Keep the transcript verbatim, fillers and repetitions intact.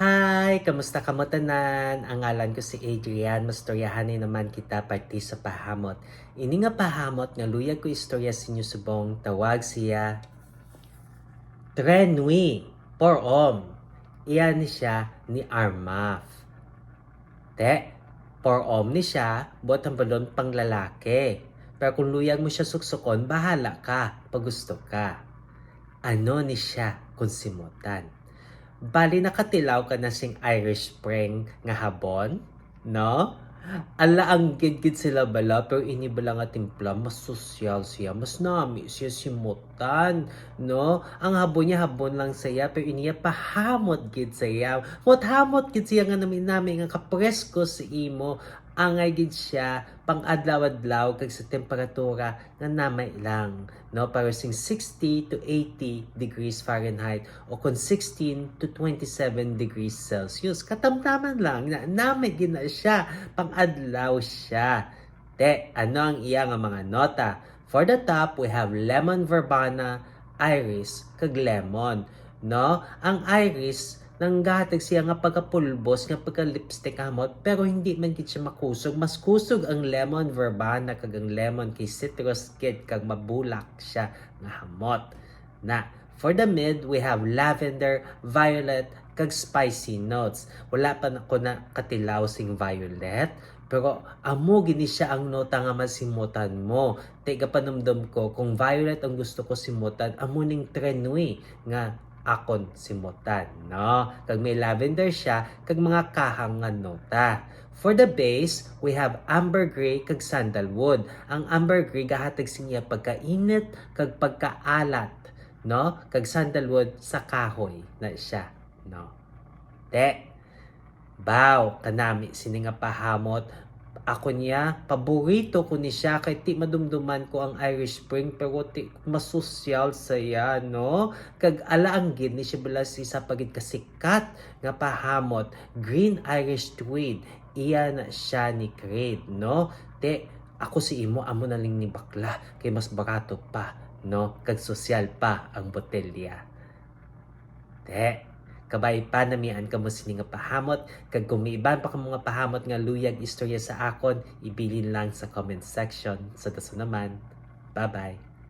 Hi! Kamusta kamo tanan? Ang ngalan ko si Adrian. Mastoryahanay naman kita parte sa pahamot. Ini nga pahamot nga luyag ko istorya sa inyo subong, tawag siya Très Nuit, Pour Homme. Iya ni siya ni Armaf. Te, Pour Homme ni siya, buot hambalon panglalaki. Pero kung luyag mo siya suksukon, bahala ka, pagusto ka. Ano ni siya kung simutan? Bali, nakatilaw ka na sing Irish Spring nga habon, no? Ala, ang gid-gid sila bala, pero ini bala nga timpla, mas sosyal siya, mas nami siya simutan, no? Ang habon niya, habon lang siya, pero ini niya pahamot gid siya. Mot hamot gid siya nga nami-nami, nga kapresko sa imo, angay gid siya pang adlaw-adlaw kag sa temperatura nga namay lang, no? Pero sing sixty to eighty degrees Fahrenheit o kon sixteen to twenty-seven degrees Celsius. Katamtaman lang, na, namay gid na siya, pang adlaw siya. Te, ano ang iya nga mga nota? For the top, we have lemon verbena, iris, kag lemon, no? Ang iris, nanggahatag siya nga pagkapulbos, nga pagka-lipstick hamot, pero hindi man gid siya makusog. Mas kusog ang lemon verbena kag ang lemon kay citrus gid kag mabulak siya nga hamot. Na, for the mid, we have lavender, violet, kag spicy notes. Wala pa na ko nakatilaw sing violet, pero amo gini siya ang nota nga masimutan mo. Te, gapanumdom ko, kung violet ang gusto ko simutan, amo ning Très Nuit nga akon simutan, no? Kag may lavender siya, kag mga kahang nga nota. For the base, we have ambergris kag sandalwood. Ang ambergris gahatag sa iya pagkainit kag pagkaalat, no? Kag sandalwood sa kahoy na siya, no? Te, baw, kanami sini nga pahamot. Ako niya, paborito ko ni siya kay ti madumduman ko ang Irish Spring, pero ti masosyal saya, no? Kag ala ang gid ni siya bala sa isa pa gid kasikat nga pahamot, Green Irish Tweed. Iya na siya ni Creed, no? Te, ako si imo, amo na lang ni bakla kay mas barato pa, no? Kag sosyal pa ang botelya. Te, kabay pa, namian kamo sini nga pahamot, kag kung may iban pa kamo nga pahamot nga luyag istorya sa akon, ibilin lang sa comment section. Sa dason naman, bye-bye.